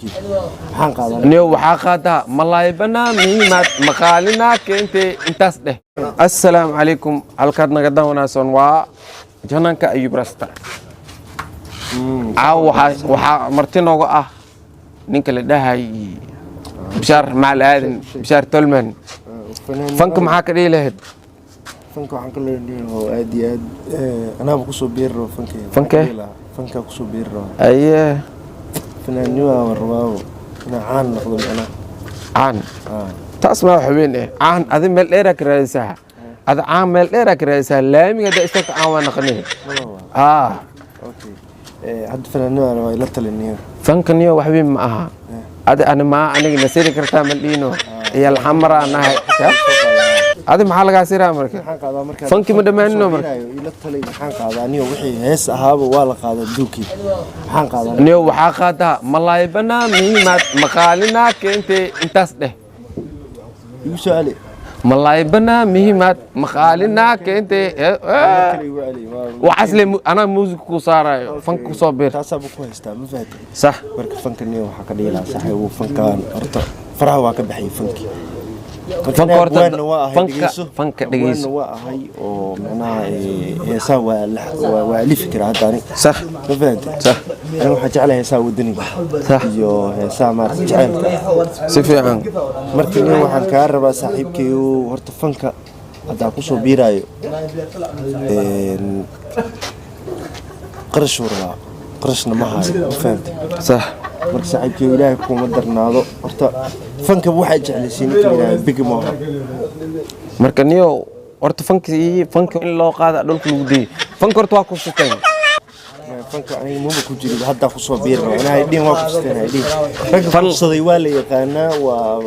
Maxaan qaadanaa? Niyo, waxaa qaadaa malaay banaa muhiimaad maqaalinaa keentay, intaas dheh. Assalaamu calaykum, halkaad naga daawanaysoon waa channelka Ayub Rasta. Caawa waxaa marti nooga ah ninka la dhahay Bishaar Macal Aadan Bishaar Tolman. Fanka maxaa ka dhihi lahayd? Fanka waxaan ka leeyahay oo aad iyo aad anaaba kusoo biiri rabo fanka. Fankee? Fanka kusoo biiri rabo. Aye. Fanaannima waan rabaabo, inaan caan noqdo macnaha. Caan? Taas maa wax weyn eh. Caan adi meel dheeraa ka raadisaa, adi caan meel dheeraa ka raadisaa. Laamiga haddaa istaagta caan waa naqanay. Maba. Okay, hadda fanaannima waa ila taliniyo. Fankaniyo wax weyn ma aha. Adi ani maa aniga nasiri kartaa ma dhiino iyo alxamaraa nahay. Adi maxaa lagaa siraa marka? Maxaan qaadaa marka? Fanki ma dhammaanino marka. Ila talay, maxaan qaadaa aniyo? Wixii hees ahaaba waa la qaadaa duukii. Maxaan qaadaa? Niyo, waxaa qaadaa malaay banaa muhiimaad maqaalinaa keentay, intaas dheh. Igu soo celi. Malaay banaa muhiimaad maqaalinaa keentay. Kale igu celi Waxaas le anaa muusik ku saarayo, fanka kusoo bir. Taasaaba ku haystaa, ma fahatay? Sax. Marka fanka niyo waxaa ka dhihi lahaa, saaxiibu, fankaan horta faraha waa ka baxay fanki. Fanka horta Abwaanna waa ahay. Dhegeyso, fanka dhegeyso. Abwaanna waa ahay oo macnaha heesaha waa alifi karaa hadda ani. Ma fahantay? Sax. Aniga waxaan jeclahay heesaha wadaniga iyo heesaha maarata jaceylka. Si fiican. Marka nin waxaan kaa rabaa, saaxiibkayo, horta fanka haddaa kusoo biiraayo qarashuu rabaa, qarashna ma hayo, ma fahantay? Sax. Marka saaxiibkayo, Ilaahay kuma darnaado, horta fanka waxaa jeclaysiin ninka la yidhahdo Big Moha. Marka niyo, horta fanka in loo qaada dhulka lagu deeyay, fanka horta waa kufsateen. Fanka aniga maba ku jirin, haddaa kusoo biiri raba. Inaa dhihin waa kufsateen, hay dhihin. Ragga kufsaday waa la yaqaanaa, waa